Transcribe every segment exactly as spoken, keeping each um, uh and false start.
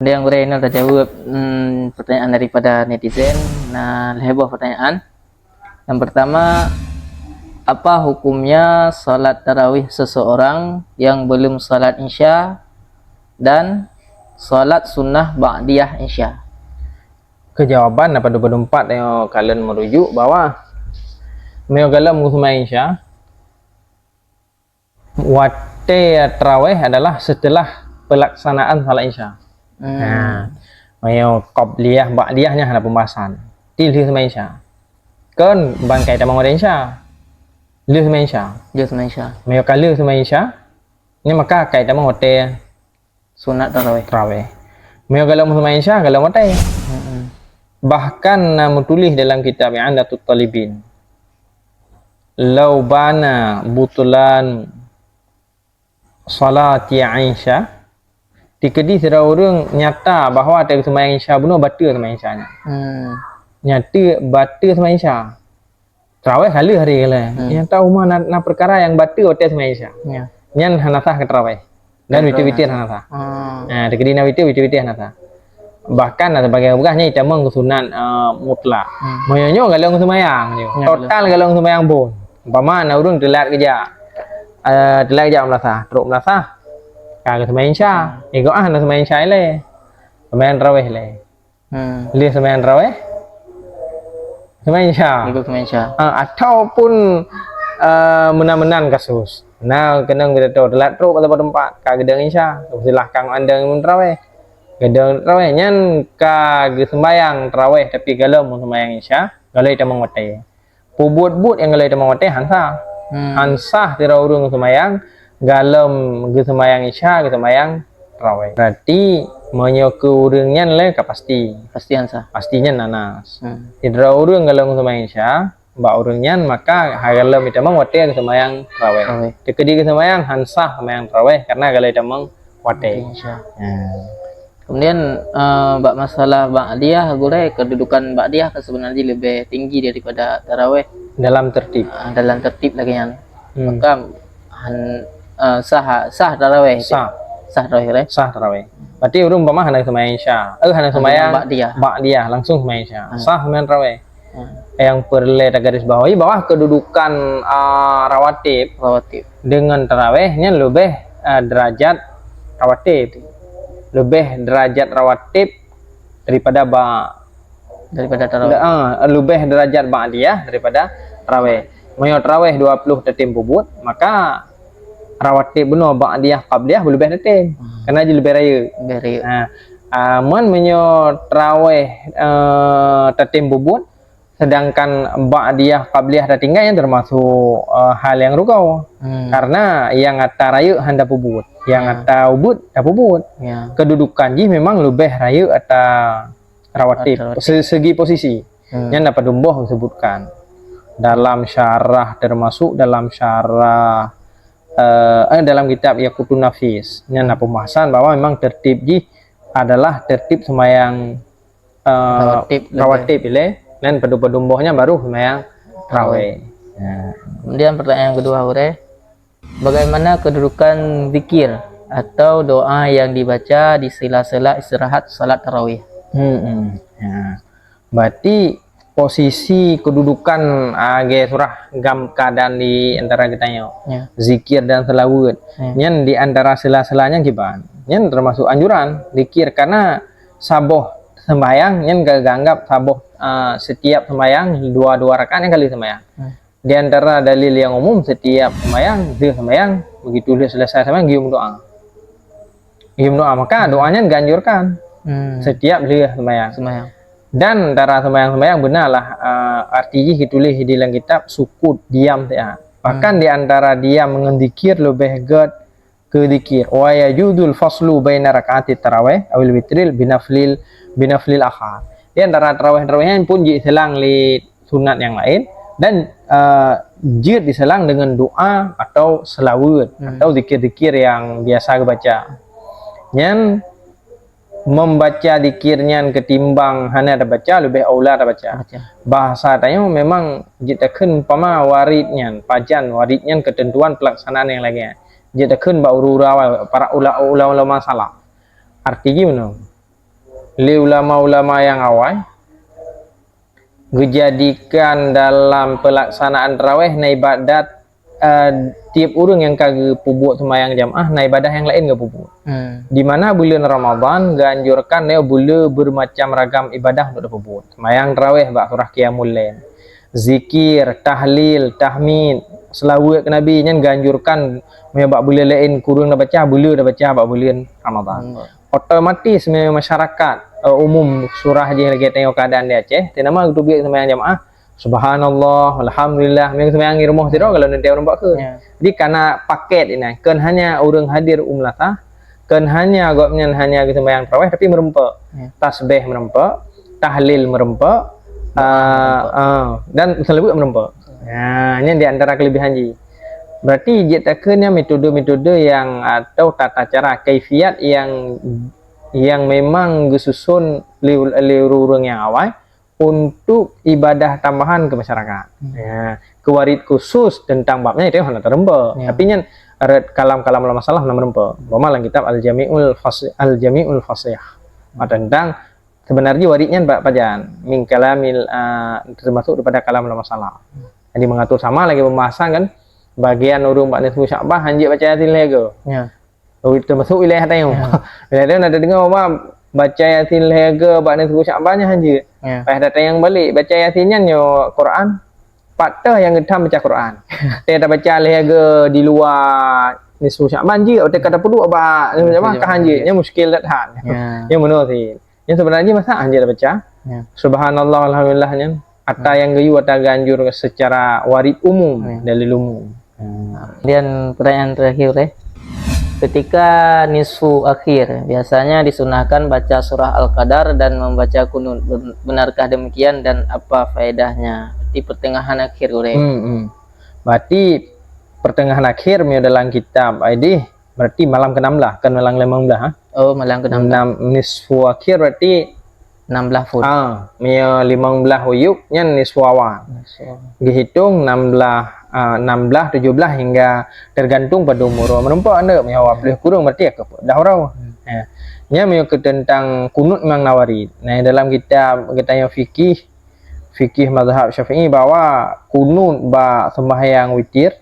Nyang gurée nyoe tajaweueb, hmm, pertanyaan daripada netizen. Nah, lhée boh pertanyaan. Yang pertama, apa hukumnya salat tarawih seseorang yang belum salat Isya dan salat sunnah ba'diyah Isya? Keujawaban na padum-padum pat nyoe kalon meurujuk bahwa meunyoe gohlom geuseumayang Isya, watée tarawih adalah setelah pelaksanaan salat Isya. Hmm. Ha. Meunyoe qabliyah, ba'diyah nyan hana pembahasan. Ti lheueh seumayang Isya. Kon ban kai tamong watée Isya. Lheueh seumayang Isya. Lheueh seumayang Isya. Meunyoe ka lheueh seumayang Isya, nyan maka kai tamong watée Sunat tarawih. Tarawih. Meunyoe gohlom seumayang Isya, gohlom watée. Mm-mm. Bahkan na meutuléh dalam kitab I'anatut Talibin, "Lau bana butlan salati Isya," dikeudi sidroe ureuëng nyata bahwa watée seumayang Isya bunoe bateue seumayang Isya nyan. Hmm. Nyata bateue seumayang Isya. Tarawih ka lheueh hari keuh lé. Hmm. Nyang tahu mah na, na peukara nyang bateue watée seumayang Isya. Ya. Nyan hana sah keu tarawih. Dan witir-witir hana sah. Hmm. Ha, dikeudi na witir, witir-witir hana sah. Bahkan na sebagian peugah nyan itamong keu sunat, eh, mutlak. Hmm. Meunyoe nyoe gohlom seumayang nyoe. Ya, total gohlom seumayang bon. Umpama na ureuëng teulat geujak. Eh, teulat geujak meulasah, trok meulasah. Ka geuseumayang Isya. Hmm. Igoe ah na seumayang Isya lé. Seumayang tarawih lé. Hmm. Lheueh seumayang tarawih, seumayang Isya. Ikut seumayang Isya. Ah, ataupun, ah, meunan-meunan kasus. Na keunong geutanyoe teulat trok bak teumpat, ka geudong Isya. Silahkan andong imum tarawih. Geudong tarawih nyan ka geuseumayang tarawih tapi gohlom seumayang Isya, gohlom itamong watée. Peubuet buet nyang gohlom itamong watée han sah. Hmm. Han sah sidroe ureuëng seumayang gohlom geuseumayang Isya, geuseumayang tarawih. Berarti meunyoe keu ureuëng nyan lé ka pasti. Pasti han sah. Pasti nyan nanas. Hmm. Sidroe ureuëng gohlom geuseumayang Isya, bak ureuëng nyan maka gohlom itamong watée geuseumayang tarawih. Tarawih. Dikeudi geuseumayang han sah seumayang tarawih karena gohlom itamong watée. Watée Isya. Ya. Kemudian, eh, bak masalah ba'diyah, gurée, kedudukan ba'diyah kan sebenarnya lebih tinggi daripada tarawih. Dalam tertib. Ah, dalam tertib lagée nyan. Hmm. Maka, han-, eh, sah, sah tarawih tu. Sah. Sah tarawih, gurée. Sah tarawih. Berarti ureuëng umpama hana seumayang Isya. Eh, hana seumayang ba'diyah. Ba'diyah, langsung seumayang Isya. Hmm. Sah seumayang tarawih. Hmm. Nyang peureulée tagaris bawahi bahwa kedudukan, ah, rawatib Rawatib. Dengan tarawih nyan leubeh, ah, derajat rawatib. Leubeh derajat rawatib daripada ba-, Daripada tarawih. Ah, leubeh derajat ba'diyah daripada tarawih. Meunyoe tarawih dua ploh tatem peubuet, maka rawatib bunoe ba'diyah qabliyah leubeh tatem. Hmm. Karena jih leubeh rayeuk. Leubeh rayeuk. Ah, ah, man meunyoe tarawih, eh, tatem peubuet, sedangkan ba'diyah qabliyah tatinggai nyan termasuk, eh, hal nyang rugoe. Hmm. Karena nyang ata rayeuk han tapeubuet, nyang ata ubeut tapeubuet. Ya. Kedudukan jih memang leubeh rayeuk ata rawatib. Ata rawatib. Se-, segi posisi. Hmm. Nyan na padum boh disebutkan. Dalam syarah, termasuk dalam syarah, eh, eh, dalam kitab Yaqutun Nafis. Nyan na pembahasan bahwa memang tertib jih adalah tertib seumayang, eh, rawatib, rawatib ilée, dan padum-padum boh nyan baru seumayang tarawih. Tarawih. Ya. Kemudian pertanyaan yang kedua, gurée, bagaimana kedudukan zikir atau doa yang dibaca di sela-sela istirahat salat tarawih? Hmm, hmm. Ya. Berarti posisi kedudukan, ah, lagée surah GAM keadaan di antara geutanyoe. Ya. Zikir dan selawat. Ya. Nyan di antara sela-sela nyan kiban. Nyan termasuk anjuran zikir karena saboh sembahyang nyan ka geuanggap saboh, ah, setiap sembahyang dua-dua rakaat nyan ka lheueh sembahyang. Ya. Di antara dalil nyang umum, setiap sembahyang, lheueh sembahyang, begitu lheueh selesai sembahyang, geuyue meudoa. Geuyue meudoa, maka doa nyan geuanjurkan. Hmm. Setiap lheueh sembahyang. Sembahyang. Dan antara sembahyang-sembahyang benalah, eh, arti jih geutuléh di lam kitab sukut, diam saja. Bahkan, hmm, di antara diam ngon zikir leubeh gét keu zikir. "Wa yajuzul faslu baina rak'atit tarawih awil witril binaflil, binaflil akhar." Di antara tarawih-tarawih nyan pun jiselang lé sunat nyang laén dan, eh, jeuet diselang deungon doa atau selawat, hmm, atau zikir-zikir nyang biasa geubaca. Nyan membaca zikir nyan ketimbang hana tabaca leubeh aula tabaca. Tabaca. Bahasa tanyoe memang jeuet takheun umpama warid nyan, pajan warid nyan keuteuntuan peulaksanaan nyang lagée nyan. Jeuet takheun bak ureuëng-ureuëng awai, para ula-, ulama-ulama salaf. Arti jih meunoe. Lé ulama-ulama nyang awai geujadikan dalam peulaksanaan tarawéh na ibadat, eh, tieb ureuëng nyang ka geupeubuet seumayang jamaah na ibadah nyang laén geupeubuet. Hmm. Di mana buleuen Ramadhan geuanjurkan nyoe buleuen beureumacam ragam ibadah untuk geupeubuet. Seumayang tarawéh bak surah Qiyamul Lail, zikir, tahlil, tahmid, seulaweuet keu Nabi nyan geuanjurkan meunyoe bak buleuen laén kureueng tabaca, buleuen tabaca bak buleuen Ramadhan. Hmm. Otomatis meunyoe masyarakat, eh, umum surah jih lagée tanyoe keuadaan di Aceh, teunama geuteubiet seumayang jamaah, subhanallah, alhamdulillah, meunyoe seumayang di rumoh sidroe kalau nanti ureuëng bak keu. Ya. Jadi kana paket ini, kon hanya ureuëng hadir u meulasah, kon hanya gobnyan hanya geuseumayang tarawéh, tapi meureumpok. Ya. Tasbih meureumpok, tahlil meureumpok, doa ah, meureumpok, ah, dan seulaweuet meureumpok. Ya, ini di antara kelebihan jih. Berarti jeuet takheun nyan metode-metode yang atau tata cara kaifiat yang, yang memang geususun lé, lé ureuëng-ureuëng nyang awai untuk ibadah tambahan keu masyarakat. Hmm. Ya, keu warid khusus tentang bab nyan itu hana teureumba. Ya. Tapi nyan rot kalam-kalam ulama salaf na meureumpok. Umpama lam kitab Al-Jami'ul Fasih, Al-Jami'ul Fasih. Hmm. Tentang sebenarnya warid nyan bak pajan min kalamil, ah, termasuk daripada kalam ulama salaf. Jadi mengatur sama lagi pembahasan kan, bagian ureuëng bak nisfu Sya'ban hanjeuet baca Yasin lhée go. Ya. Oh, termasuk wilayah tanyoe. Ya. Wilayah tanyoe ada dengar orang baca Yasin lhée go bak nisfu Sya'ban nyan hanjeuet. Ya. Payah datang nyang balik baca Yasin nyan nyoe Quran. Patah nyang geutam baca Quran. Teuh tabaca lhée go di luar nisfu Sya'ban jeuet, teuh ka tapeuduek bak nisfu Sya'ban ka hanjeuet. Nyan muskil that. Ya. Nyan meunoe sih. Nyan sebenarnya masa hanjeuet baca. Ya. Subhanallah, alhamdulillah nyan. Ata nyang geuyue ata ganjur secara warid umum, ya, dalil umum. Hmm. Kemudian pertanyaan terakhir, eh. Ketika nisfu akhir, biasanya disunahkan baca surah Al-Qadar dan membaca kunut. Ben-, benarkah demikian dan apa faedahnya? Di pertengahan akhir, Gurée. Hmm, hmm. Berarti pertengahan akhir meunyoe dalam kitab Aidih, berarti malam keenam belas, kan malam limong belas, ha? Oh, malam keenam belas. Enam, nisfu akhir berarti enam belas phon. Ah, meunyoe limong belas uyub nyan nisfu awal. Nisfu awal. Dihitung enam belas, ah, enam belas, tujuh belas hingga tergantung pada umur. Meureumpok aneuk, meunyoe dua puluh kureueng berarti ya ke dah orang. Hmm. Ya. Nya meunyoe ke tentang kunut memang na warid. Nah, dalam kitab geutanyoe fikih, fikih mazhab Syafi'i bahwa kunut bak sembahyang witir,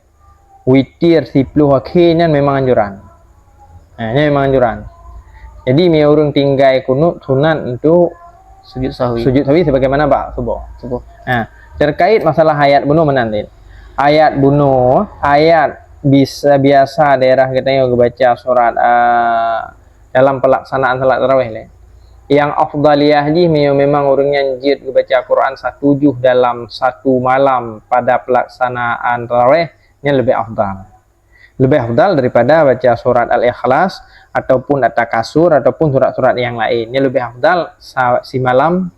witir siploh akhé nyan memang anjuran. Ha, nyan memang anjuran. Jadi, meunyoe ureuëng tinggai kunut sunat untuk sujud sahwi. Sujud sahwi sebagaimana bak suboh. Suboh. Ha, terkait masalah ayat bunoe meunan, Din. Ayat bunoe, ayat bisa, biasa daerah geutanyoe geubaca surat, ah, dalam pelaksanaan salat tarawih lé. Yang afdaliyah jih meunyoe memang ureuëng nyan jeuet geubaca Quran satu juh dalam satu malam pada pelaksanaan tarawih, nyan lebih afdal. Lebih afdal daripada baca surat Al-Ikhlas ataupun At-Takasur ataupun surat-surat yang lain. Nyan lebih afdal sa-, simalam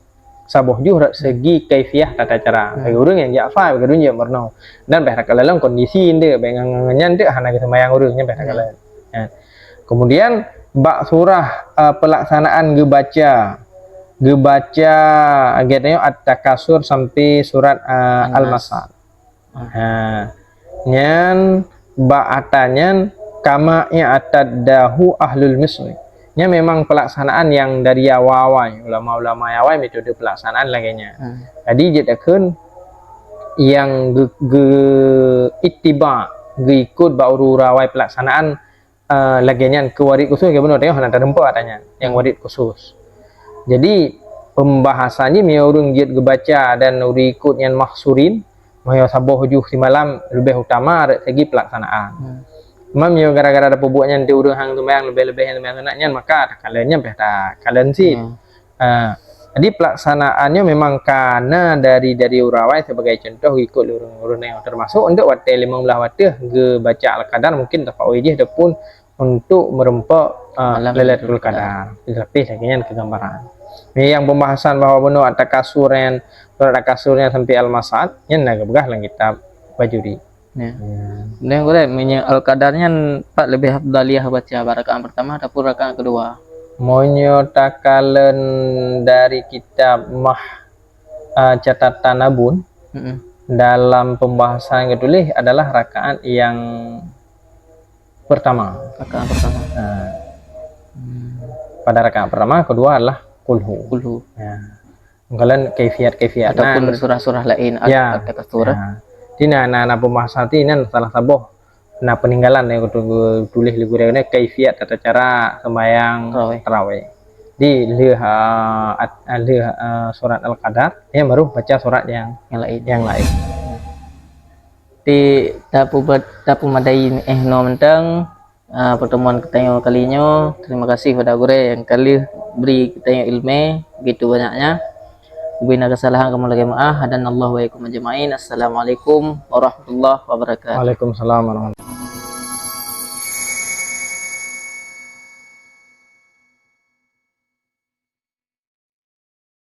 saboh juh rot segi kaifiah tata cara. Hmm. Bagi ureuëng nyang jak fa, bagi ureuëng nyang meurunoe. Dan beh takalon kondisi ndeuk, beh ngon, ngon nyan ndeuk hana geuseumayang ureuëng nyan beh takalon. Hmm. Ya. Kemudian bak surah, eh, pelaksanaan geubaca, geubaca, geutanyoe At-Takasur sampai surat, eh, An-Nas. Al-Masad. Ha. Nyan bak ata nyan kama i'taddahu ahlul Misr. Nyan memang pelaksanaan yang dari awai-awai, ulama-ulama awai metode pelaksanaan lagée nyan. Hmm. Jadi jeuet takheun yang ge-, ge-, ittiba, geuikut bak ureuëng awai pelaksanaan eh, lagée nyan keu warid khusus, lagée bunoe tanyoe hana teureumpa ata nyan, nyang warid khusus. Jadi, pembahasan jih meunyoe ureuëng jeuet geubaca dan ureuëng ikot nyan mahsurin, meunyoe saboh juh simalam leubeh utama rot segi pelaksanaan. Hmm. Cuma meunyoe gara-gara tapeubuet nyan di ureuëng hang seumayang leubeh-leubeh nyang seumayang sunat nyan, maka takalon nyan pih takalon cit. Hmm. Ah, jadi pelaksanaannya memang kana dari, dari urawai sebagai contoh ikut ureuëng-ureuëng yang termasuk untuk watée limong belas watée geubaca Al-Qadar mungkin tafawi jih ataupun untuk meureumpok, ah, Malam Lailatul Lailatul Qadar. Qadar. Tapi lagée nyan keugambaran. Ni yang pembahasan bahwa bunoe At-Takasur nyan, surat At-Takasur nyan sampai Al-Masad, nyan na geupeugah lam kitab Bajuri. Ya. Ya. Kemudian gurée, meunyoe Al-Qadar nyan pat leubeh afdaliyah baca, bak rakaat pertama ataupun rakaat kedua? Meunyoe takalon dari kitab Mah, ah, catatan Abun, mm-mm, dalam pembahasan geutuléh adalah rakaat yang pertama. Rakaat pertama. Ah. Hmm. Pada rakaat pertama, kedua adalah Kulhu. Kulhu. Ya. Mungkin kaifiat-kaifiat ataupun surah-surah lain, ya, Al-Fatihah surah. Ya. Di na, na, na pembahasan ti nan salah saboh na peninggalan yang kutu-, tulis di gurée ni kaifiat tata cara sembahyang tarawih. Tarawih. Di lheuh, ah, at-, ah, lheuh, ah, surat Al-Qadar, ya baru baca surat yang, yang lain. Yang lain. Di tapubat-, tapumadai eh no mentang, ah, pertemuan kita yang kali nyoe. Terima kasih pada gurée yang kali beri kita yang ilmu begitu banyaknya. Ubina kesalahan kamu lagi maaf dan Allah wa yakum ajma'in. Assalamualaikum warahmatullahi wabarakatuh. Waalaikumsalam warahmatullahi